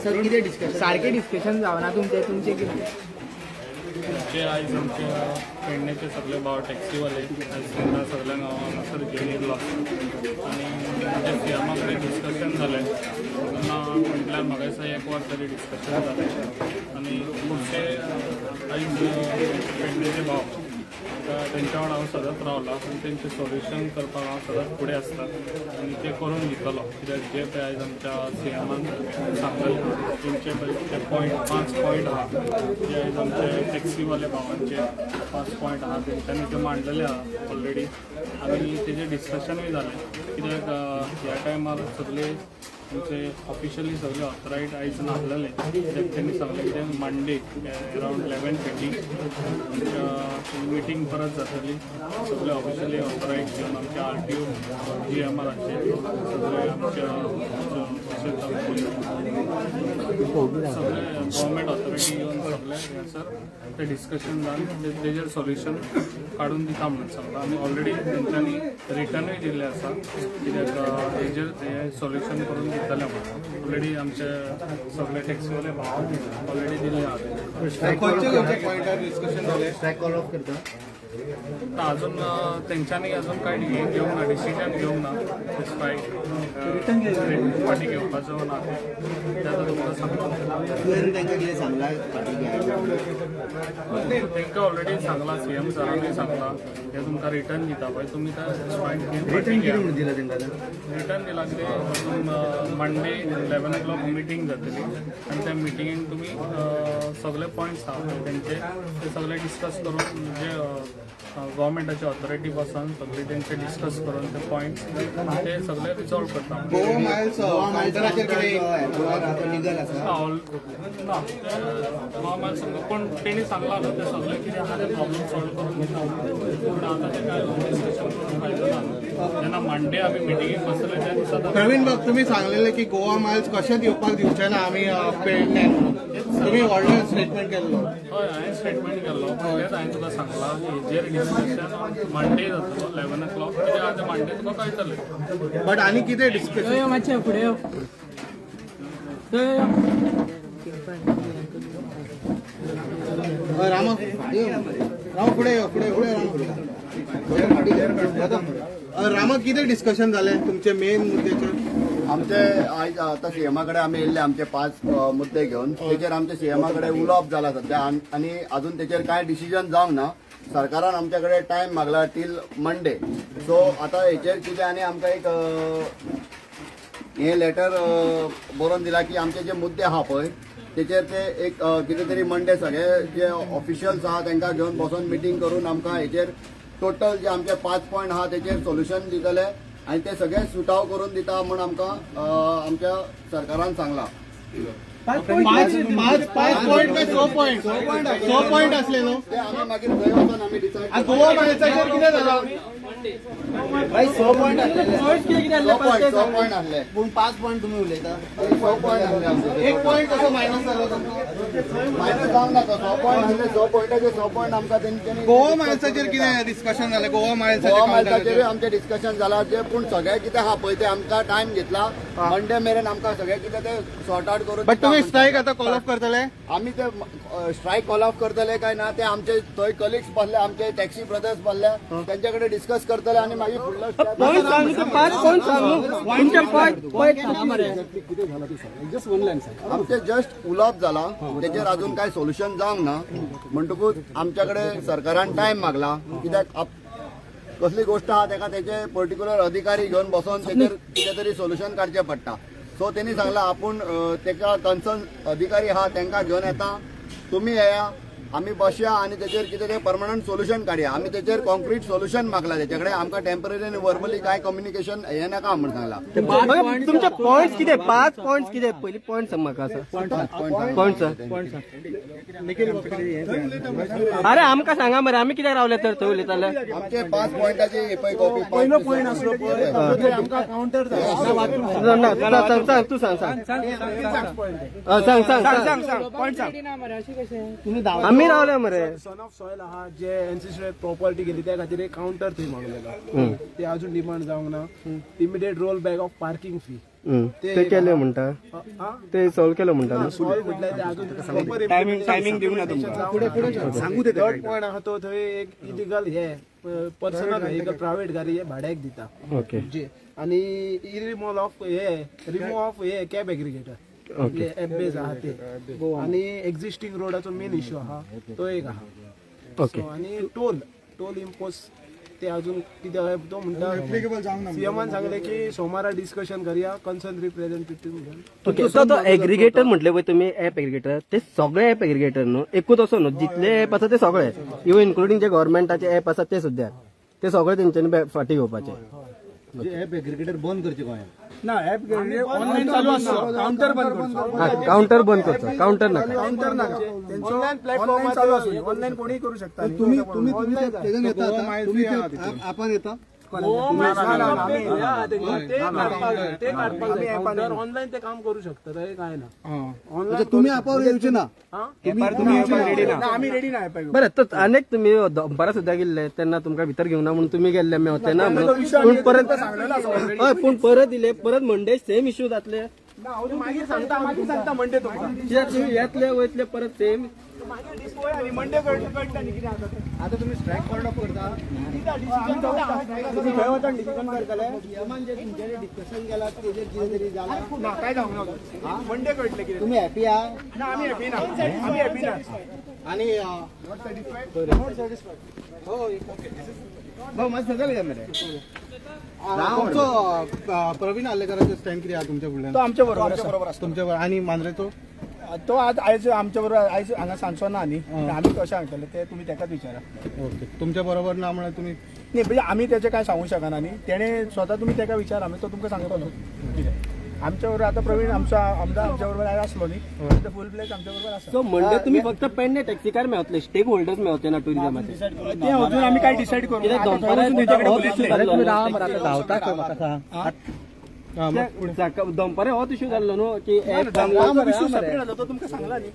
Sir कितें discussion सारकें discussion जावना तुमचें तुमचें कितें जे आयज आमच्या पेडण्याचे सगळे भाव टॅक्सीवाले आयज तांकां सगळ्यांक हांव हांगासर घेवन येयल्लो आनी जे सीएमा कडेन डिस्कशन जालें तेन्ना म्हटल्यार म्हाका दिसता एक वर तरी डिस्कशन जालें आनी खुबशे आयज पेडणेचे भाव तेंच्या वांगडा हांव सदांच रावला आनी तेंचें सोल्युशन करपाक हांव सदांच फुडें आसता आनी तें करून दितलो कित्याक जे पळय आयज आमच्या सीएमान सांगलें तेंचे पळय ते पॉयंट 5 पॉयंट आहा जे आयज आमचे टॅक्सीवाले भावांचे 5 पॉयंट आहा तेंच्यांनी ते मांडलेले आहा ऑलरेडी आनी तेजें डिस्कशनूय जालें कित्याक ह्या टायमार सगळे आमचे ऑफिशियली सगळे ऑथरायज आयज नासलेले कित्याक तेणी सांगलें कितें मंडे अरावंड 11:30 आमच्या मिटींग परत जातली सगळे ऑफिशियली ऑथरायज घेवन आमच्या RTO GMRाचे सगळे आमच्या सगळे गव्हर्मेंट ऑथॉरिटी येवन सगळे हांगासर ते डिस्कशन जावन तेजेर सोल्युशन काडून दिता म्हणून सांगलां आनी ऑलरेडी तेंच्यांनी रिटर्नूय दिल्लें आसा कित्याक हेजेर हें सोल्युशन करून दितले म्हणून ऑलरेडी आमचे सगळे टॅक्सीवाले भाव ऑलरेडी दिल्ले आहा. अजून तेंच्यांनी अजून कांय हें घेवंक ना, डिसिजन घेवंक ना स्ट्रायक फाटीं घेवपाचो ना तें आतां तुमकां सांगता. तांकां ऑलरेडी सांगलां सीएम सरानूय सांगलां हें तुमकां रिटर्न दिता पळय तुमी त्या स्ट्रायक घेवन रिटर्न दिलां कितें अजून मंडे 11 o'clock meeting जातली आनी त्या मिटिंगेन तुमी सगळे पॉयंट्स आहा पळय तेंचे ते सगळे डिस्कस करून जे गव्हर्मेंटाची ऑथॉरिटी बसून सगळे तेंचे डिस्कस करून ते पॉयंट्स ते सगळे रिजॉल्व करता. ना गोवा मायल्स पूण तेणी सांगलां न्हू ते सगळे कितें आहा ते प्रॉब्लम सॉल्व करून दिता पूण आतां ते कांय डिस्कशन करून फायदो ना जेन्ना मंडे आमी मिटिंगेक बसले त्या दिसा. प्रवीण बाब तुमी सांगलेले की गोवा मायल्स कशें दिवपाक दिवचे ना आमी पेडण्यान, तुमी व्हडलें स्टेटमेंट केल्लो. हय हांवें स्टेटमेंट केल्लो तेंच हांवें तुका सांगलां हेजेर डिस्कशन मंडे जातलो 11 o'clock कित्याक आतां मंडे तुका कळटलें. बट आनी कितें डिस्कशन मातशें फुडें रामा रामा फुडें यो फुडें फुडें रामा रामा कितें डिस्कशन जालें तुमचे मेन मुद्द्याचेर? आमचे आयज आतां सीएमा कडेन आमी येयल्ले आमचे 5 मुद्दे घेवन तेचेर आमचे सीएमा कडेन उलोवप जालां सद्या आनी अजून तेचेर कांय डिसिजन जावंक ना. सरकारान आमच्या कडेन टायम मागला टील मंडे. सो आतां हेचेर कितें आनी आमकां एक हें लेटर बरोवन दिलां की आमचे जे मुद्दे आहा पळय तेचेर ते एक कितें तरी मंडे सगळे जे ऑफिशियल्स आहा तांकां घेवन बसोन मिटींग करून आमकां हेचेर टोटल जे आमचे 5 पॉयंट आहा तेचेर सोल्युशन दितले आनी ते सगळे सुटाव करून दिता म्हूण आमकां आमच्या सरकारान सांगलां. 5 पॉयंट काय 6 पॉयंट? 6 पॉयंट आसले न्हू ते आमी मागीर थंय वचून आमी डिसायड. गोवा मायल्साचेर कितें जालां? 6 पॉयंट 6 पॉयंट आसले पूण 5 पॉयंट तुमी उलयता. 6 पॉयंट आसले आमचे. 1 पॉयंट कसो मायनस जालो तुमचो? मायनस जावंक ना तो 6 पॉयंट आसले. 6 पॉयंटाचे 6 पॉयंट आमकां तेंच्यांनी. गोवा मायल्साचेर कितें डिस्कशन जालें? गोवा मायल्साचेरूय आमचें डिस्कशन जालां जे पूण सगळें कितें आहा पळय तें आमकां टायम घेतला मंडे मेरेन आमकां सगळें कितें तें सॉर्ट आउट करून. बट तुमी स्ट्रायक आतां कॉल ऑफ करतले? आमी ते स्ट्रायक कॉल ऑफ करतले काय ना ते आमचे थंय कलिग्स बसले आमचे टॅक्सी ब्रदर्स बसले तेंच्या कडेन डिस्कस करतले आनी मागीर फुडलो. आमचे जस्ट उलोवप जाला तेचेर अजून कांय सोल्युशन जावंक ना म्हणटकूच आमच्या कडेन सरकारान टायम मागला कित्याक कसली गोश्ट आहा तेका तेचे पर्टिक्युलर अधिकारी घेवन बसोन तेचेर कितें तरी सोल्युशन काडचें पडटा. सो तेणी सांगलां आपूण तेका कन्सर्न अधिकारी आहा तेंकां घेवन येता तुमी येया आमी बसया आनी तेचेर कितें तें परमनंट सोल्युशन काडया. आमी तेचेर कॉन्क्रीट सोल्युशन मागला तेचे कडेन आमकां टेम्पररी आनी वर्बली कांय कम्युनिकेशन हें नाका म्हूण सांगलां. तुमचे पॉयंट्स कितें? 5 पॉयंट्स कितें? पयलीं पॉयंट सांग म्हाका. पॉयंट्स अरे आमकां सांगा मरे आमी कित्याक रावले तर थंय उलयताले? आमचे 5 पॉयंटाची पळय कॉपी. पयलो पॉयंट आसलो पळय आमकां कावंटर सांग तूं सांग सांग सांग सांग सांग पॉयंट सांग. आमी रावले मरे. सन ऑफ सॉयल आहा जे एनसीसी प्रॉपर्टी गेली त्या खातीर एक कावंटर थंय मागलेलो ते अजून डिमांड जावंक ना. Immediate roll back of parking fee. ते केले म्हणटा, ते सॉल्व केले म्हणटा. सॉल्व म्हटल्यार ते अजून प्रॉपर टायमिंग दिवंक ना तुमकां. सांगू ते थर्ड पॉयंट आहा तो थंय एक इलिगल हे पर्सनल व्हेकल प्रायव्हेट गाडी हे भाड्याक दिता. ओके. आनी रिमूव ऑफ हे रिमूव ऑफ हे कॅब एग्रीगेटर एप बेज आहा ते, आनी एक्झिस्टींग रोडाचो मेन इश्यू आहा तो एक आहा. ओके. आनी टोल टोल इम्पोज ते अजून कितें तो म्हणटा सीएमान सांगले की सोमारा डिस्कशन करया कन्सर्न रिप्रेझेंटेटिव्ह. ओके. तो एग्रीगेटर म्हटले पळय तुमी, एप एग्रीगेटर, ते सगळे एप एग्रीगेटर न्हू, एकूच असो न्हू, जितले एप आसा ते सगळे, इवन इन्क्लुडींग जे गव्हर्मेंटाचे एप आसा ते सुद्दां, ते सगळे तेंच्यांनी फाटीं घेवपाचे. एप एग्रीगेटर बंद करचे गोंयांत ना, एप ऑनलायन चालू आसचो, काउंटर बंद करचो. काउंटर बंद करचो, काउंटर नाका, काउंटर नाका, ऑनलायन प्लॅटफॉर्म चालू आसूं, ऑनलायन कोणीय करू शकता. तुम्ही तुम्ही तेजन येता, तुम्ही आपण येता ऑनलायन ते काम करू शकता, काय ना ऑनलायन तुम्ही आपावर येवचे ना, आमी रेडी ना. बरं, तर अनेक तुम्ही दनपारा सुद्दां गेल्ले तेन्ना तुमकां भितर घेवना म्हणून तुमी गेल्ले मेवते ना म्हणून, पूण परत हय, पूण परत इले परत मंडे सेम इश्यू जातले. मागीर सांगता, मागीर सांगता मंडे तुमकां, कित्याक तुमी येतले वयतले परत सेम. आता तुम्ही स्ट्रायक कॉल ऑफ करता, डिस्कशन केला तेजेर कितें तरी जालां काय जावंक ना, मंडे कळटलें कितें. तुमी हॅपी आहा? ना, आमी हॅपी ना, आमी हॅपी ना. आनी not satisfied? Not satisfied. भाऊ मातशें सगळें मरे. तुमचो प्रवीण आर्लेकराचो स्टँड कितें आहा तुमच्या फुडल्यान? तो आमच्या बरोबर आसा, तुमच्या बरोबर. आनी मांद्रेचो तो आज आयज आमच्या बरोबर आयज हांगा सांगचो ना, न्ही आमी कशें सांगतले ते तुमी तेकाच विचारा. ओके. तुमच्या बरोबर ना म्हळ्यार तुमी न्ही, म्हणजे आमी तेचें कांय सांगूंक शकना न्ही, तेणें स्वता तुमी तेका विचारा, आमी तो तुमकां सांगतलो कितें. आमच्या बरोबर आतां प्रवीण आमचो आमदार आमच्या बरोबर आयज आसलो न्ही, फूल प्लेज आमच्या बरोबर आसा. सो म्हणजे तुमी फक्त पेडणे टॅक्सीकार मेवतले, स्टेक होल्डर्स मेवचे ना टुरिजमाचे, ते अजून आमी काय डिसायड करूं. दनपारा होच इश्यू जाल्लो न्हू की तुमकां सांगला न्ही.